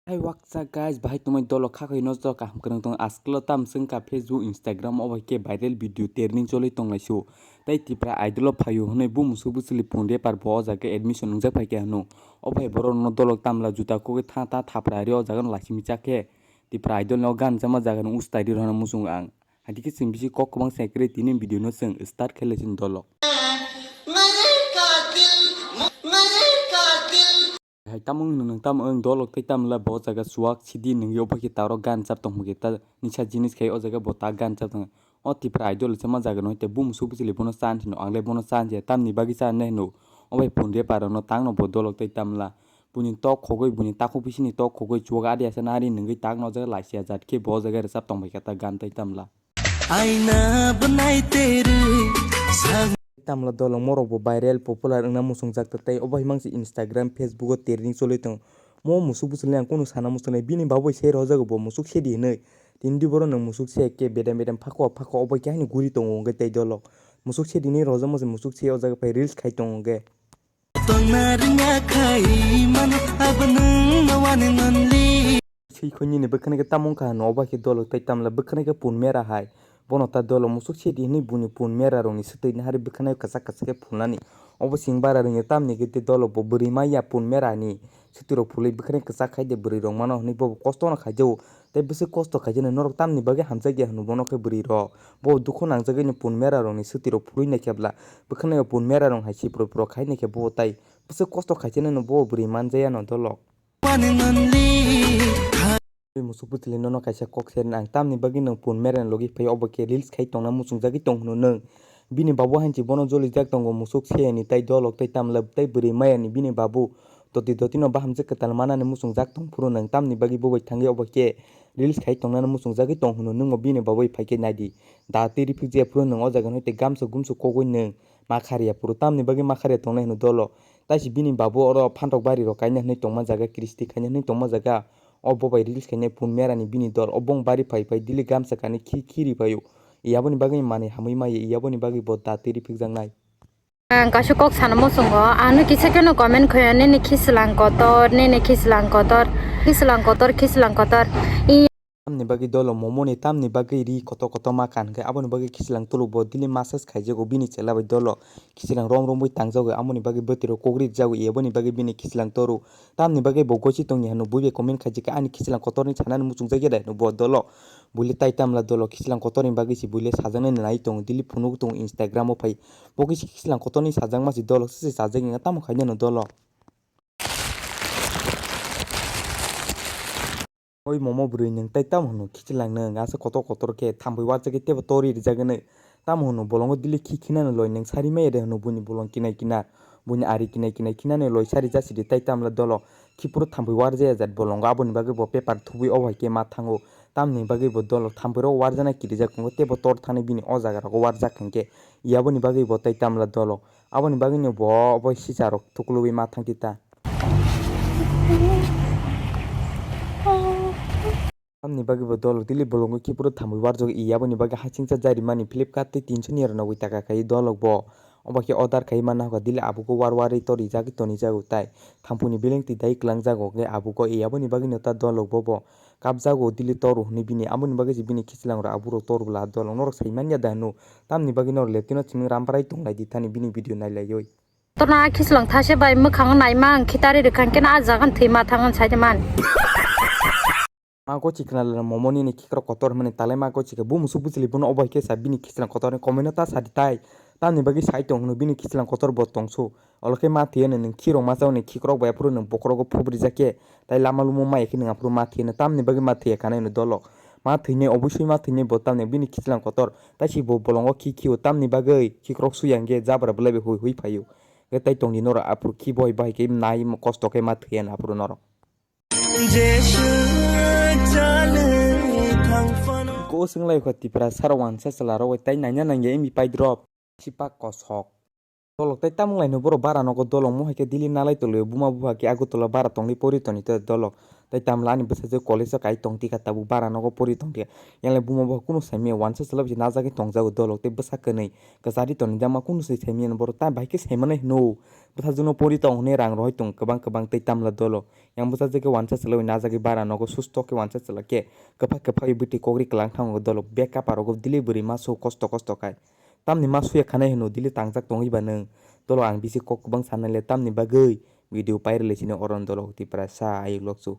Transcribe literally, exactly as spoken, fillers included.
Hai waksa guys, bahai tongmai dolo khakhoi no jora kaham kwrwng tong asklo tam swngkha Facebook, Instagram o bai khe viral video trending choli tonglai su. Tai Tipra Idol o phaio hwnwi bu musuk bwswli pun repar bo o jaga admission wngjak phaikha hwno. O bai borok no dolok tamla juta kogwi tha tha thapra ri o jaga no laisimi chakhe. Tipra Idol no gan chama jaga no ustai ri rwna muchung ang. Hadikhe chwng bisi kok kwbang se kwrwi tini video no chwng start khe lai chini dolok. Hai tamo wngno nwng tamo wng dolok tei tamla bo jaga chuwak sidi nungwi obo khe taro gan chap tong hwnkhe ta nisa jinis khai o jaga bo ta gan chap tong. O Tipra Idol se ma jaga no te bu musuk bwswli bono chan sino ang le bono chan je tamni bagwi chan ne hino. O bai pun repar no tang no bo dolok tei tamla. Buini tok khogwi buini takhuk bisini tok khogwi chuwak adi asa nari nungwi tak no jaga laisi ajat khe bo jaga rwchap tong bai kha ta gan tei tamla. Aina bwnai terwi sang. Tamla dolong morok bo viral popular wngna muchungjak ta tei obo hai mangsi Instagram, Facebook o trending choli tong. Mo musuk bwswli ang kunu sana muchungnai bini babui se rojago bo musuk sedi hinwi. Tini di borok nwng musuk se ke bedam bedam phako phako obo khe haino guri tongo hwnkhe tei dolok. Musuk sedi hinwi rojakma se musuk se o jaga phai reels khai tongo hwnkhe. Tongna rwngya khai mano abo nwng no one and only. Swi khoi nini bwkhani khe tamo wngkha hwnwi obo khe dolok tei tamla bwkhani khe pun mera hai. Bono ta dolok musuk sedi hinwi buini pun mera rokni swtwi nahari bwkhani kwchak kwchak khe phunani. Obo sing bara rwngya tamni khe tei dolok bo bwrwi maya pun mera ni swtwi rok phulwi bwkhani kwchak khai de bwrwi rok mano hinwi bobo kosto no khai jago. Tei bwswk kosto khaijani norok tamni bagwi hamjakya hwnwi bono khe bwrwi rok. Bo dukhu nangjagwi ni pun mera rokni swtwi rok phulwi naikhe bwla. Bwkhani o pun mera rok hai sipro pro khai naikhe bo tai bwswk kosto khaijani no bo bwrwi manjaya no dolok. One and only. Tei musuk bwswli nono kaisa kok serna ang tamni bagwi nwng pun mera ni logi phai obo khe reels khai tongna muchungjagwi tong hwno nwng. Bini babu hanchi bono jolijak tongo musuk seyani tai dolok tai tamla tai bwrwi mayani bini babu. Doti doti no bahamjwk kwtal manani muchungjak tong phuru nwng tamni bagwi bo bai thangwi obo khe reels khai tongnani muchungjagwi tong hwno nwngbo bini babu bai phaikhe naidi. Da twi riphikjaya phuru nwng o jaga no tei gamsa gumsu kogwi nwng ma kharya phuru tamni bagwi ma kharya tongnai hwno dolo. Taisi bini babu oro phantok bari rok kaina hwnwi tongma jaga kristi khaina hwnwi tongma jaga. O bo bai reels khainai pun merani bini dol o bong bari phai phai dili gamsa kani khi khi ri phaio. Yaboni bagwi manwi hamwi maya yaboni bagwi bo da twi riphikjaknai. Ang kaisa kok sana muchungo, ano kisa keno comment khoyo, nini khichwlang kotor, nini khichwlang kotor, khichwlang kotor, khichwlang kotor. I- Tamni bagwi dolo momoni tamni bagwi ri kotor kotor ma kan khe, aboni bagwi khichwlang tulu bo daily massage khaijago bini chwla bai dolo. Khichwlang rom romwi tangjago, amoni bagwi bwtwi rok kok ri jago, eboni bagwi bini khichwlang toru. Tamni bagwi bo gosi tongni hwnwi buibai comment khaijikha, ani khichwlang kotorni sanani muchungjagya dai hwnwi bo dolo. Buile tai tamla dolo khichwlang kotorni bagwi se buile sajaknai nai tongo, daily phunuk tongo Instagram o phai. Bo khe khichwlang kotorni sajakma se dolo, se se sajagya tamo khainai no dolo. Oi momo bwrwi nwng tai tamo hwnwi khichwlang nwng asa kotor kotor khe thambai warjagwi teibo tori rijagwi nai. Tamo hwnwi bolongo daily khi khinani loi nwng sari maya de hwnwi buini bolong kinai kina. Buini ari kinai kinai khinani loi sari jasidi tai tamla dolo. Khiphuru thambai warjaya jat bolongo aboni bagwi bo paper thubui obo hai khe ma thango. Tamni bagwi bo dolo thambai rok warjana kirijak tongo teibo tor thani bini o jaga rogo warjak hinkhe. Yaboni bagwi bo tai tamla dolo. Aboni bagwino bo obo sisa rok thuklubui ma thangti ta. Tamni bagwi bo dolok daily bolongo khiphuru thamwi warjago i aboni bagwi hasingcha jarimani Flipkart tei tinso ni rwnogwi taka khai dolok bo. Obo khe order khai manna hokha daily abugo war warwi tori jagwi toni jago tai thampuni beleng twi dai kwlang jago khe abugo i aboni bagwino ta dolok bobo. Kabjago daily toru hwnwi bini, aboni bagwi se bini khichwlang rok aburok toru bwla dolok norok sai manya da hwno, tamni bagwi norok leptino chini ramprai tong lai di thani bini video nai laioi. Torna khichwlang thase bai mwkhango naima ang khitari rwkha hwnkhe no ah jaga no thwi ma thang hwn sai de man. Ma gochi khna le momo nini khikrok kotor hwnmani talai ma gochi khe bu musuk bwchwli bono obo hai khe sa bini khichwlang kotor ni comment no ta sa di tai. Tamni bagwi sai tong hwno bini khichwlang kotor bo tong su. Olo khe ma thwiya no nwng khirok masa hwnwi khikrok bai aphuru nwng bokhorogo phubrijak khe, tai lama lumo maya khe nwng aphuru ma thwiya no tamni bagwi ma thwiya kha nai hwnwi dolok. Ma thwinai obosoi ma thwinai bo tamni bini khichwlang kotor, tai si bo bolongo khi khio tamni bagwi khikrok su yang khe jabra bwlai bai hui hui phaio. Khe tai tongdi norok aphuru khi bohai bahai khe nai kosto khe ma thwiya no aphuru norok. Ko swng lai kho Tipra saro wansa chwla rok bai tai naina nangya M B pai drop. Sipak kosok. Dolok tei tamung laino borok bara nogo dolok mo hai khe Delhi nalai tolio buma bupha khe Agartala bara tongwi pori toni tei dolok tei tamla ani bwsajwk college o kai tong tika tabuk bara nogo pori tong tika yanglai buma bupha kunu saimanya wansa chwla bai se najagwi tongjago dolok tei bwsa kwnwi kwchari toni jama kunu se saimanya borok ta bai khe saimanai hino bwsajwk no pori tong hwnwi rang rohoi tong kwbang kwbang tei tamla dolok yang bwsajwk khe wansa chwla bai najagwi bara nogo susto khe wansa chwla khe kwphak kwphak bwtwi kokri kwlang thango dolok bek kaparogo Delhi bwrwi masu kosto kosto khai. Tamni ma suya khanai hwno Delhi tangjak tongwi ba nwng? Dolo ang bisi kok kwbang sanai le tamni bagwi video pairwlai sini oro dolok Tiprasa ayuk lokchu.